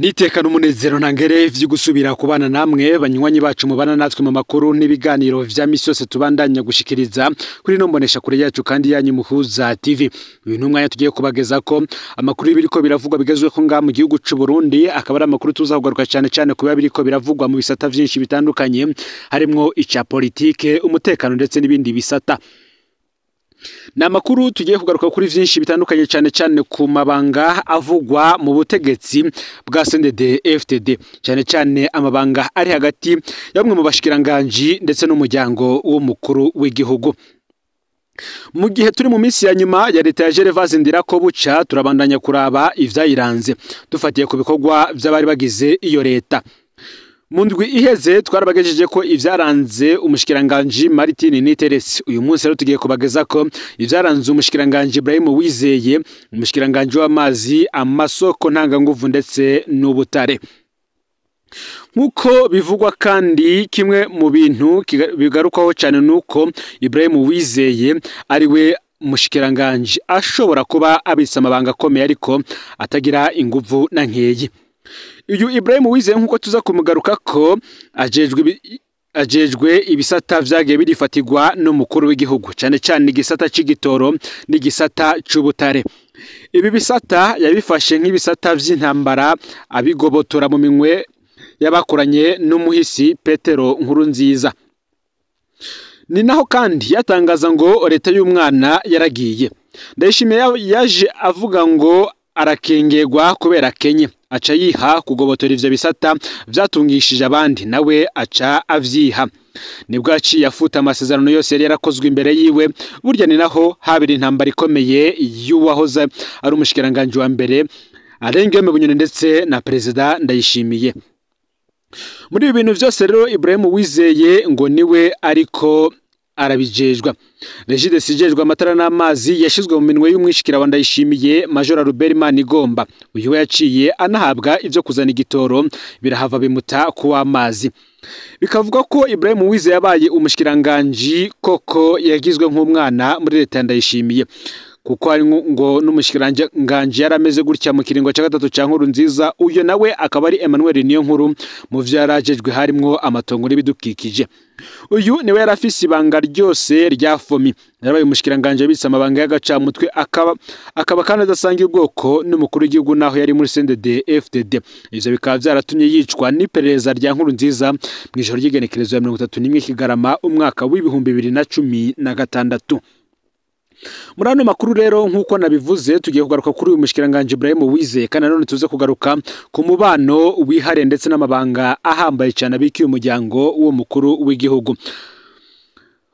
Nitekana umunezero ntangere vy'ugusubira kubana namwe banywanyi bacu mubana natwe mu makuru n'ibiganiro vya misi yose tubandanya gushikiriza kuri no mbonesha kure yacu kandi yanyu Muhuza TV. Uyu numwanya tugiye kubageza ko amakuru y'ibiriko biravugwa bigezweho nga mu gihugu c'u Burundi, akaba ari amakuru tuzakugaruka cyane cyane kuba biriko biravugwa mu bisata vyinshi bitandukanye harimwo ica politike, umutekano ndetse n'ibindi bisata. Na makuru tugiye kugaruka kuri vyinshi bitandukanye cyane cyane ku mabanga avugwa mu butegetsi bwa CNDD FDD, cyane cyane amabanga ari hagati yamwe mu bashikiranganji ndetse n'umuryango w'umukuru w'igihugu. Mu gihe turi mu minsi ya nyuma ya leta ya Gervais Ndirakobuca, turabandanya kuraba ivyayiranze dufatiye ku bikorwa vy'abari bagize iyo leta. Mu ndwi iheze twarabagejeje ko ivyaranze umushikiranganje Martin Niteresi. Uyu munsi rero tugiye kubageza ko ivyaranze umushikiranganje Ibrahim Wizeye, umushikiranganje w'amazi, amasoko ntanganguvu ndetse n'ubutare. Nkuko bivugwa kandi, kimwe mu bintu bigarukwaho cyane nuko Ibrahim Wizeye ari we mushikiranganje ashobora kuba abitse amabanga akomeye ariko atagira inguvu na nkeyi. Uyu Ibrahim Wizeye nkuko tuza kumugaruka ko ajejwe ibisata vyagiye birifatirwa n'umukuru w'igihugu, cyane cyane igisata c'igitoro n'igisata c'ubutare. Ibi bisata yabifashe nk'ibisata vy'intambara, abigobotora mu minwe y'abakoranye n'umuhisi Petero Nkurunziza. Ni naho kandi yatangaza ngo leta y'umwana yaragiye. Ndayishimiye yaje avuga ngo arakengerwa kubera Kenya, aca yiha kugobotora ivyo bisata vyatungishije abandi, nawe aca avyiha. Nibwo yaciye afuta amasezerano yose yari yarakozwe imbere yiwe. Burya ni naho habiri intambara ikomeye y'uwahoze ari umushikiranganje wa mbere Alain Bunyoni ndetse na Perezida Ndayishimiye. Muri ibi bintu vyose rero Ibrahim Wizeye ngo niwe ariko arabijejwa. Regide sijejwe amatara n'amazi yashizwe mu minwe y'umwishikira wa Ndayishimiye Major Robert Manigomba. Uyu yaciye anahabwa ivyo kuzana igitoro birahava bimuta kuwa amazi. Bikavuga ko Ibrahim Wizeye yabaye umushikiranganje koko yagizwe nk'umwana muri leta ya Ndayishimiye, kuko ari ngo n'umushikiranganje yarameze gutya mu kiringo cya gatatu cya Nkurunziza. Uyo nawe akaba ari Emmanuel Niyonkuru, mu vyo yarajejwe harimwo amatongo n'ibidukikije. Uyu niwe yarafise ibanga ryose rya FOMI, yarabaye umushikiranganje abitse amabanga y'agacamutwe, akaba kandi adasangiye ubwoko n'umukuru w'igihugu naho yari muri CNDD FDD. Ivyo bikaba vyaratumye yicwa n'iperereza rya Nkurunziza mw'ijoro ry'igenekerezo ya 31 Kigarama umwaka w'ibihumbi 2016. Muri ano makuru rero nkuko nabivuze tugiye kugaruka kuri uyu mushikiranganje Ibrahim Wizeye, kandi nanone tuze kugaruka ku mubano wihariye ndetse n'amabanga ahambaye cyane abikiye umuryango w'uwo mukuru w'igihugu.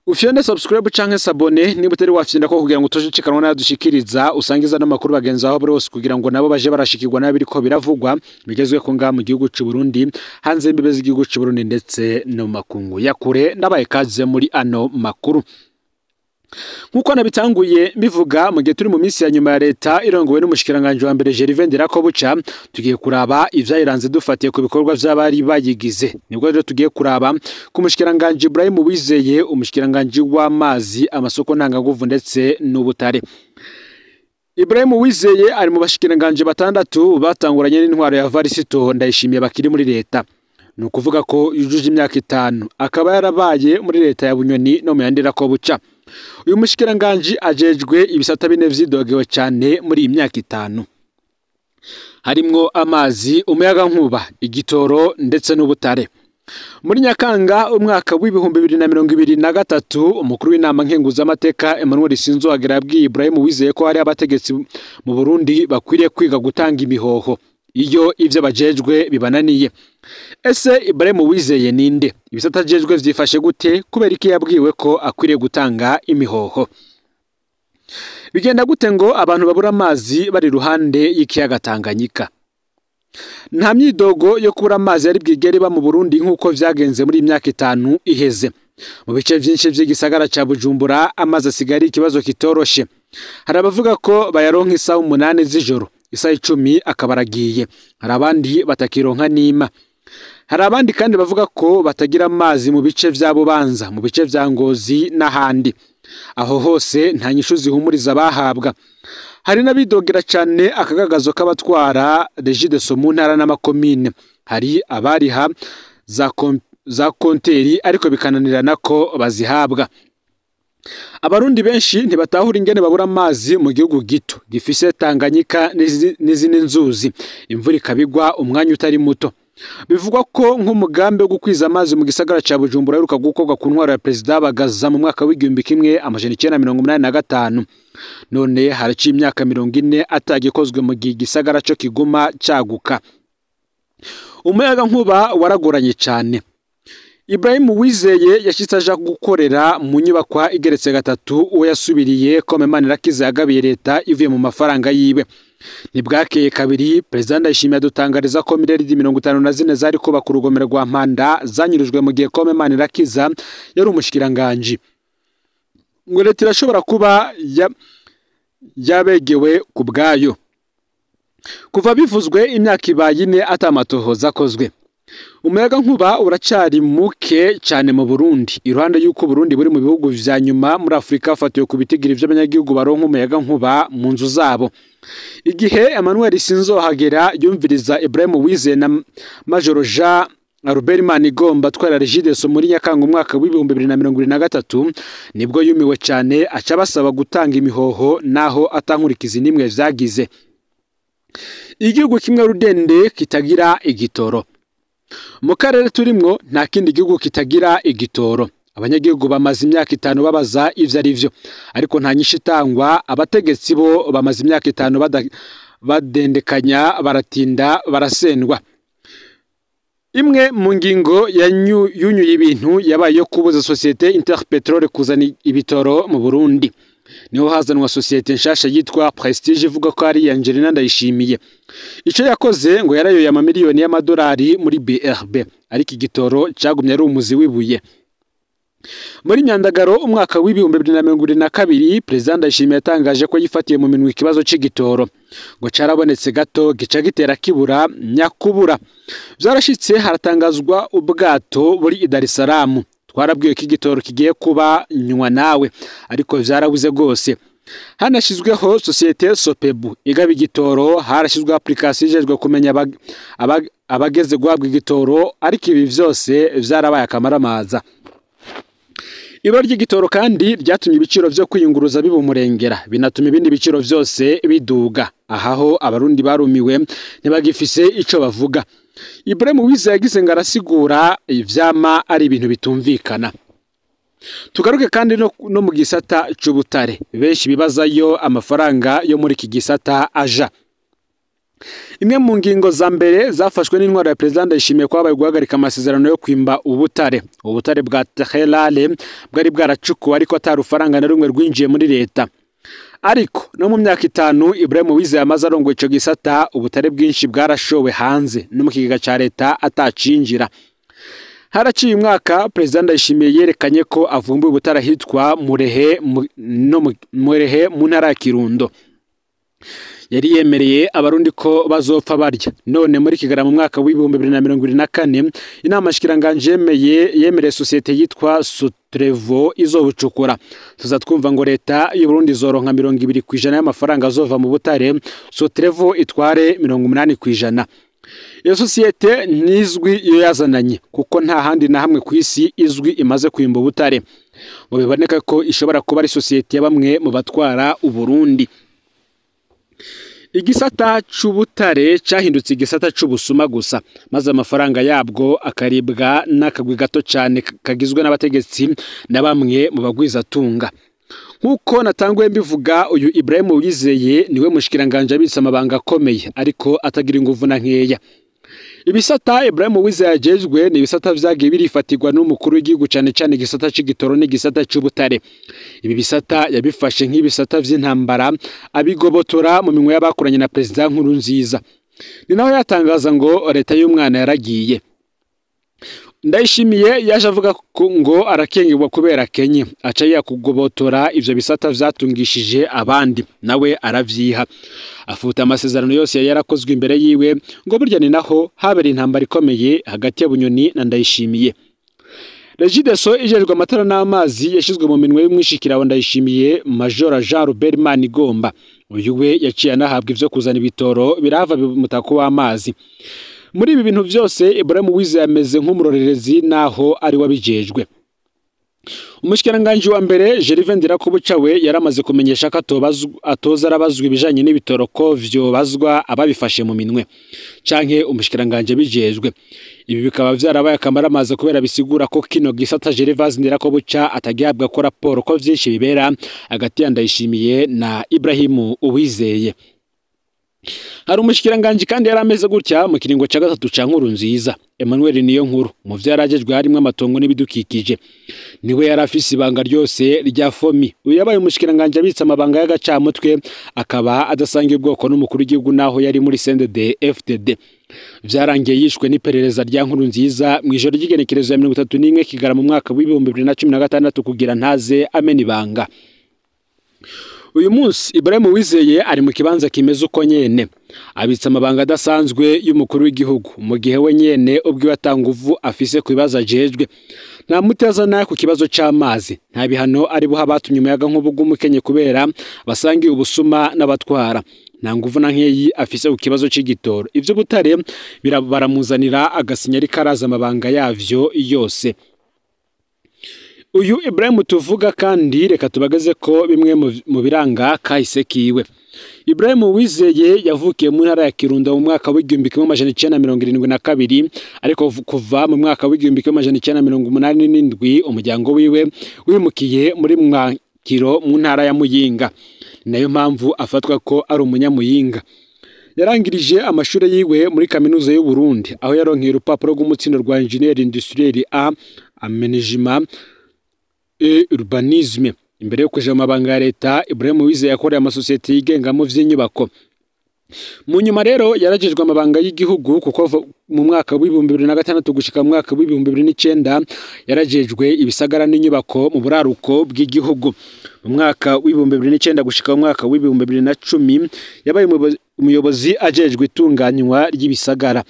Ufyonde subscribe canke s'abonner niba utari wafyinda ko kugira ngo utojicikanwa n'adushikiriza, usangiza n'amakuru bagenzi aho bose kugira ngo nabo baje barashikirwa n'abiriko biravugwa bigezwe ko nga mu gihugu c'u Burundi, hanze y'imbibe z'igihugu c'u Burundi ndetse no makungu ya kure. Ndabaye kaze muri ano makuru. Nkuko nabitanguye mbivuga, mu gihe turi mu minsi ya nyuma ya leta irongowe n'umushikiranganje wa mbere Gervais Ndirakobuca, tugiye kuraba ivyayiranze dufatiye ku bikorwa vy'abari bayigize. Nibwo rero tugiye kuraba ku mushikiranganje Ibrahim Wizeye, umushikiranganje w'amazi, amasoko ntanganguvu ndetse n'ubutare. Ibrahim Wizeye ari mu bashikiranganje batandatu batanguranye n'intwaro ya Varisito Ndayishimiye bakiri muri leta. Ni ukuvuga ko yujuje imyaka 5, akaba yarabaye muri leta ya Bunyoni no mu ya Ndirakobuca. Uyu mushikiranganje ajejwe ibisata bine vyidogewe cyane muri iyi myaka 5, harimwo amazi, umuyagankuba, igitoro ndetse n'ubutare. Muri Nyakanga umwaka w'ibihumbi 2023, umukuru w'inama nkenguzamateka Emmanuel Sinzohagera yabwiye Ibrahim Wizeye ko hari abategetsi mu Burundi bakwiriye kwiga gutanga imihoho iyo ivyo bajejwe bibananiye. Ese Ibrahim Wizeye ninde? Ibisata ajejwe vyifashe gute? Kubera iki yabwiwe ko akwiriye gutanga imihoho? Bigenda gute ngo abantu babura amazi bari ruhande y'ikiyaga Tanganyika? Nta myidogo yo kubura amazi yari bwigere ba mu Burundi nkuko vyagenze muri imyaka 5 iheze. Mu bice vyinshi vy'igisagara ca Bujumbura amazi asigari ikibazo kitoroshe. Hari abavuga ko bayaronka isaha 8 z'ijoro, isaha 10 akabaragiye. Hari abandi batakironka nima. Hari abandi kandi bavuga ko batagira amazi mu bice vya Bubanza, mu bice vya Ngozi n'ahandi. Aho hose nta nyishu zihumuriza bahabwa. Hari n'abidogera cane akagagazo k'abatwara Regideso mu ntara n'amakomine. Hari abariha za konteri ariko bikananirana ko bazihabwa. Abarundi benshi ntibatahura ingene babura amazi mu gihugu gito gifise Tanganyika n'izindi nzuzi, imvura ikabigwa umwanya utari muto. Bivugwa ko nk'umugambi wo gukwiza amazi mu gisagara ca Bujumbura uheruka gukorwa ku ntwaro ya Perezida Bagaza mu mwaka w'1985, none haraciye imyaka 40 atagikozwe mu gihe igisagara co kiguma caguka. Umuyaga nkuba waragoranye cane. Ibrahim Uwizeye yashitse aja gukorera mu nyubakwa igeretse 3, uwo yasubiriye Kome Manirakiza yagabiye leta ivuye mu mafaranga yiwe. Ntibwakeye kabiri Perezida Ndayishimiye adutangariza ko miliyaridi 54 zari kubaka urugomero rwa Mpanda zanyurujwe mu gihe Kome Manirakiza yari umushikiranganji. Ngo leta irashobora kuba yabegewe ku bwayo. Kuva bivuzwe imyaka ibaye 4 atamatohoza akozwe. Umuyaga nkuba uracari muke cyane mu Burundi. Iruhande y'uko Burundi buri mu bihugu vya nyuma muri Afrika afatiwe ku bitigiri vy'abanyagihugu baronka umuyaga nkuba mu nzu zabo. Igihe Emmanuel Sinzohagera yumviriza Ibrahim Uwizeye na Major Jean Albert Manigomba atwara Regideso muri Nyakanga umwaka w'2023, nibwo yumiwe cyane aca basaba gutanga imihoho naho atankurikizi nimwe vyagize. Igihugu kimwe rudende kitagira igitoro. Mu karere turimwo nta kindi gihugu kitagira igitoro. Abanyagihugu bamaze imyaka 5 babaza ivyo ari vyo, ariko nta nyinshi itangwa. Abategetsi bo bamaze imyaka 5 badendekanya, baratinda, barasendwa. Imwe mu ngingo yunyuye ibintu yabaye yo kubuza societe Interpetrol kuzana ibitoro mu Burundi. Niho hazanwa societe nshasha yitwa Prestige ivuga ko ari Angelina Ndayishimiye. Ico yakoze ngo yarayoye amamiliyoni y'amadolari muri BRB, ariko igitoro cagumye ari umuzi wibuye. Muri Nyandagaro umwaka w'2022, Perezida Ndayishimiye yatangaje ko yifatiye mu minwe ikibazo c'igitoro. Ngo carabonetse gato gica gitera kibura nyakubura. Vyarashitse haratangazwa ubwato buri i Dar es Salaam. Twarabwiwe ko igitoro kigiye kuba nywa nawe, ariko vyarabuze gose. Hanashizweho societe Sopebu igaba igitoro, harashizwe application ijejwe kumenya abageze guhabwa igitoro, ariko ibi vyose vyarabaye akamaramaza. Ibura ry'igitoro kandi ryatumye ibiciro vyo kwiyunguruza biba umurengera, binatuma ibindi biciro vyose biduga. Ahaho abarundi barumiwe ntibagifise ico bavuga. Ibrahim Uwizeye yagize ngo arasigura ivyama ari ibintu bitumvikana. Tugaruke kandi no mu gisata c'ubutare. Benshi bibazayo amafaranga yo muri iki gisata aja. Imwe mu ngingo za mbere zafashwe n'intwaro ya Perezida Ndayishimiye kwabaye guhagarika amasezerano yo kwimba ubutare. Ubutare bwa Terelale bwari bwaracukuwe ariko atarufaranga na rumwe rwinjiye muri leta. Ariko no mu myaka 5 Ibrahim Uwizeye amaze arongoye ico gisata, ubutare bwinshi bwarashowe hanze no mu kigega ca leta atacinjira. Haraciye umwaka Perezida Ndayishimiye yerekanye ko avumbuye ubutare ahitwa Murehe no Murehe mu ntara ya Kirundo. Yari yemereye abarundi ko bazopfa barya. None muri Kigarama mu mwaka w'2024, inama shikiranganje yemereye societe yitwa Sutrevo izobucukura. Tuza twumva ngo leta y'u Burundi izoronka 20% y'amafaranga azova mu butare, Sutrevo itware 80%. Iyo societe ntizwi iyo yazananye kuko nta handi na hamwe ku isi izwi imaze kwimba ubutare. Ngo biboneka ko ishobora kuba ari societe ya bamwe mu batwara Uburundi. Igisata c'ubutare cahindutse igisata c'ubusuma gusa, maze amafaranga yabwo akaribwa n'akagwi gato cane kagizwe n'abategetsi na bamwe mu bagwizatunga. Nkuko natanguye mbivuga, uyu Ibrahim Uwizeye niwe mushikiranganje abitse amabanga akomeye ariko atagira inguvu na nkeya. Ibisata Ibrahim Uwizeye ajejwe ni ibisata vyagiye birifatirwa n'umukuru w'igihugu, cane cane igisata c'igitoro n'igisata c'ubutare. Ibi bisata yabifashe nk'ibisata vy'intambara, abigobotora mu minwe y'abakoranye na Perezida Nkurunziza. Ni naho yatangaza ngo leta y'umwana yaragiye. Ndayishimiye yaje avuga ngo arakengerwa kubera akenye, aca yakugobotora ivyo bisata vyatungishije abandi, nawe aravyiha. Afuta amasezerano yose yari yarakozwe imbere yiwe, ngo burya ni naho habera intambara ikomeye hagati ya Bunyoni na Ndayishimiye. Regideso ijejwe amatara n'amazi yashizwe mu minwe y'umwishikira wa Ndayishimiye, Major Jean Robert Manigomba. Uyu we yaciye anahabwa ivyo kuzana ibitoro birahava mutako w'amazi. Muri ibi bintu vyose Ibrahim Uwizeye ameze nk'umurorerezi naho ari wabijejwe. Umushikiranganji wa mbere Gervais Ndirakobuca we yaramaze kumenyesha ko atoza arabazwa ibijanye n'ibitoro ko vyobazwa ababifashe mu minwe canke umushikiranganji bijejwe. Ibi bikaba vyarabaye akamaramaza kubera bisigura ko kino gisata Gervais Ndirakobuca atagihabwa ko raporo ko vyinshi bibera hagati ya Ndayishimiye na Ibrahim Uwizeye. Hari umushikiranganji kandi yari ameze gutya mu kiringo ca gatatu ca Nkurunziza, Emmanuel Niyonkuru. Mu vyo yarajejwe harimwo amatongo n'ibidukikije. Niwe yari afise ibanga ryose rya FOMI. Uyu yabaye umushikiranganji abitse amabanga y'agacamutwe, akaba adasangiye ubwoko n'umukuru w'igihugu naho yari muri CNDD FDD. Vyarangiye yishwe n'iperereza rya Nkurunziza mw'ijoro ry'igenekerezo ya 31 Kigarama mu mwaka w'2016 kugira ntaze amena ibanga. Uyu munsi Ibrahim Uwizeye ari mu kibanza kimeze uko nyene, abitse amabanga adasanzwe y'umukuru w'igihugu, mu gihe we nyene ubwiwe atanguvu afise ku bibazo ajejwe. Nta mutazana ku kibazo c'amazi, nta bihano ari buha abatumye umuyaga nkuba umukenye kubera basangiye ubusuma n'abatwara. Nta nguvu na nkeyi afise ku kibazo c'igitoro. Ivyo butare baramuzanira agasinya ariko araza amabanga yavyo yose. Uyu Ibrahim tuvuga kandi reka tubageze ko bimwe mu biranga kahise kiwe. Ibrahim Uwizeye yavukiye mu ntara ya Kirundo mu mwaka w'1972, ariko kuva mu mwaka w'1987 umuryango wiwe wimukiye muri Mwakiro mu ntara ya Muyinga. Nayo mpamvu afatwa ko ari umunyamuyinga. Yarangirije amashuri yiwe muri kaminuza y'u Burundi, aho yaronkeye urupapuro rw'umutsindo rwa Ingénieur Industriel A Aménagement et Urbanisme. Imbere yo kuja mu mabanga ya leta, Ibrahim Uwizeye yakoreye amasosiyete yigenga mu vy'inyubako. Mu nyuma rero yarajejwe amabanga y'igihugu, kuko mu mwaka w'2006 gushika mu mwaka w'2009 yarajejwe ibisagara n'inyubako mu buraruko bw'igihugu. Mu mwaka w'2009 gushika mu mwaka w'2010 yabaye umuyobozi ajejwe itunganywa ry'ibisagara.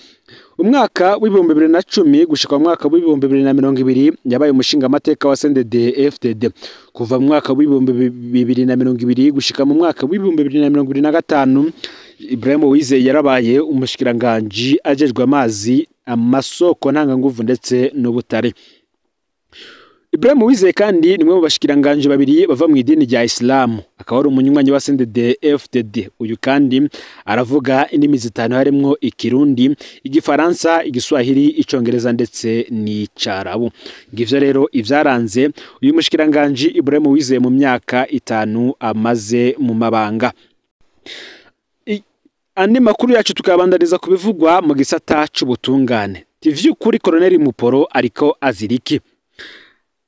Umwaka w'2010 gushika mu mwaka w'2020 yabaye umushinga amateka wa CNDD FDD. Kuva mu mwaka w'2020 gushika mu mwaka w'2025 Ibrahim Uwizeye yarabaye umushikiranganji ajejwe amazi, amasoko ntanganguvu ndetse n'ubutare. Ibrahim Uwizeye kandi ni umwe mu bashikiranganji babiri bava mu idini rya Islam, akaba ari umunywanyi wa CNDD FDD. Uyu kandi aravuga indimi zitanu harimwo Ikirundi, Igifaransa, Igiswahili, Icongereza ndetse n'Icarabu. Ngivyo rero ivyaranze uyu mushikiranganji Ibrahim Uwizeye mu myaka 5 amaze mu mabanga. Andi makuru yacu tukabandariza kubivugwa mu gisata c'ubutungane. Tivyukuri Colonel Muporo ariko aziriki.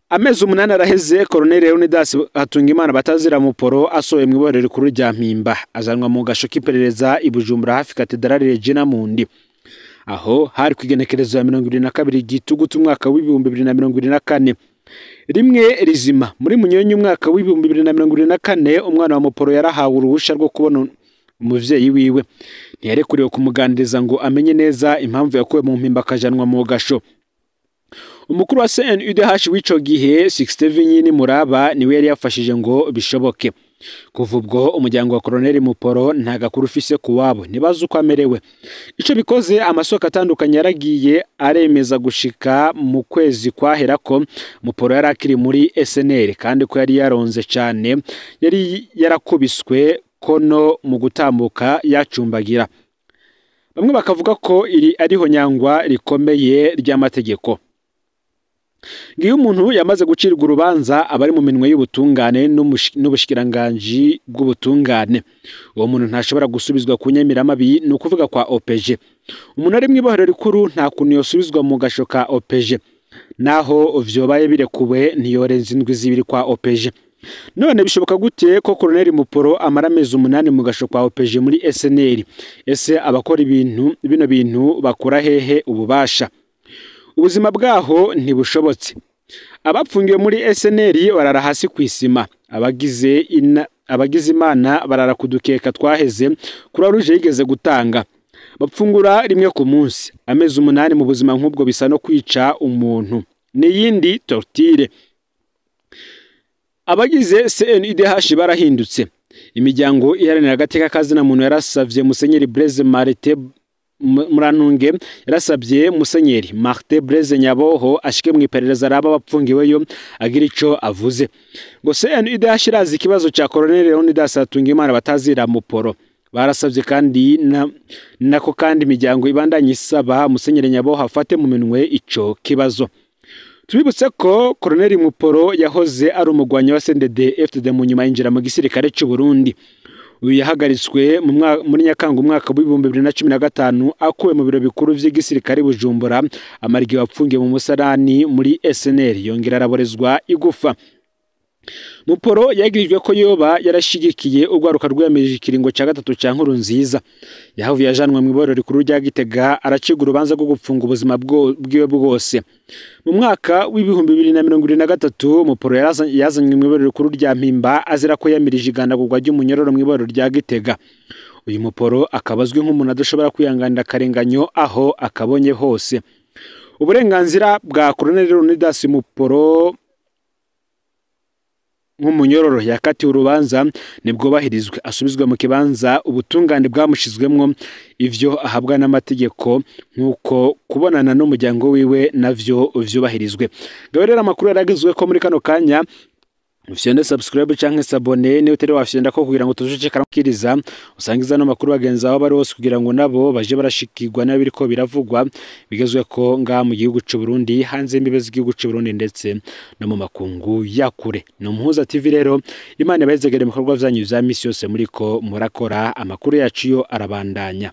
Amezi 8 araheze Colonel Leonidas Hatungimana batazira Muporo asohoye mu iborero rikuru rya Mpimba, azanwa mu gasho k'iperereza i Bujumbura hafi Katedrali Regina Mundi. Aho hari kwigenekerezo ya 22 Gitugutu umwaka w'2024. Rimwe rizima muri Munyonyi umwaka w'2024 umwana wa Muporo yarahawe uruhusha rwo kubona umuvyeyi wiwe. Ntiyarekuriwe kumuganiriza ngo amenye neza impamvu yakuwe mu Mpimba akajanwa mu gasho. Umukuru wa CNUDH w'ico gihe Sixte Vinyini Muraba niwe yari yafashije ngo bishoboke. Kuva ubwo umuryango wa Colonel Muporo nta gakuru ufise kuwabo, ntibazi uko amerewe. Ico bikoze amasoko atandukanye yaragiye aremeza gushika mu kwezi kwahera ko Muporo yari akiri muri SNL kandi ko yari yaronze cane, yari yarakubiswe kono mu gutambuka yacumbagira. Bamwe bakavuga ko iri ariho nyangwa rikomeye ry'amategeko. Ngiyo umuntu yamaze gucirwa urubanza abari mu minwe y'ubutungane n'ubushikiranganji bw'ubutungane. Uwo muntu ntashobora gusubizwa ku nyamiramabi, ni ukuvuga kwa OPG. Umuntu ari mw'ibohero rikuru nta kuntu yosubizwa mu gasho ka OPG. Naho vyobaye birekuwe ntiyorenza indwi zibiri kwa OPG. None bishoboka gute ko Colonel Muporo amara amezi 8 mu gasho kwa OPG muri SNL? Ese abakora ibintu bino bintu bakora hehe ububasha? Ubuzima bwaho ntibushobotse. Abapfungiwe muri SNL barara hasi kwisima, abagize imana barara kudukeka twaheze kuri ruje yigeze gutanga. Bapfungura rimwe ku munsi. Amezi 8 mu buzima nk'ubwo bisa no kwica umuntu. Niyindi tortire. Abagize CNIDH barahindutse. Imiryango iharanira agateka kazina muntu yarasavye Musenyeri Blaise Martin Muranunge, yarasabye Musenyeri Martin Blaise Nyaboho ashike mu iperereza araba bapfungiweyo agira ico avuze. Ngo CNIDH irazi ikibazo ca Colonel Leonidas Hatungimana batazira Muporo. Barasabye kandi nako kandi imiryango ibandanye isaba Musenyeri Nyaboho afate mu minwe ico kibazo. Tubibutse ko Colonel Muporo yahoze ari umugwanyi wa CNDD FDD, mu nyuma yinjira mu gisirikare c'u Burundi. Uyu yahagaritswe muri Nyakanga umwaka w'2015 akuwe mu biro bikuru vy'igisirikare Bujumbura, amara igihe apfungiwe mu musarani muri SNL, yongera araborezwa igufa. Muporo yagirijwe ko yoba yarashigikiye urwaruka rwiyamirije ikiringo ca gatatu ca Nkurunziza. Yahavuye ajanwa mw'iborero rikuru rya Gitega, aracibwa urubanza rwo gupfunga ubuzima bwiwe bwose. Mu mwaka w'2023 Muporo yazanywe mw'iborero rikuru rya Mpimba azira ko yamirije igandagurwa ry'umunyororo mw'iborero rya Gitega. Uyu Muporo akaba azwi nk'umuntu adashobora kwihanganira akarenganyo aho akabonye hose. Uburenganzira bwa Colonel Leonidas Muporo nk'umunyororo yakatiwe urubanza nibwubahirizwe, asubizwe mu kibanza ubutungane bwamushizwemwo, ivyo ahabwa n'amategeko nk'uko kubonana n'umuryango wiwe navyo vyubahirizwe. Ngaho rero amakuru yaragizwe ko muri kano kanya, ufyonde subscribe canke s'abonner niba utari wafyonda ko kugira ngo tujuje karakiriza, usangiza no makuru bagenzi aho bari hose kugira ngo nabo baje barashikirwa n'abiriko biravugwa bigezwe ko ngaha mu gihugu c'u Burundi, hanze y'imbibe z'igihugu c'u Burundi ndetse no mu makungu ya kure. No Muhuza TV rero, Imana ibahezagire mu bikorwa vyanyu vya misi yose muriko murakora. Amakuru yacu yo arabandanya.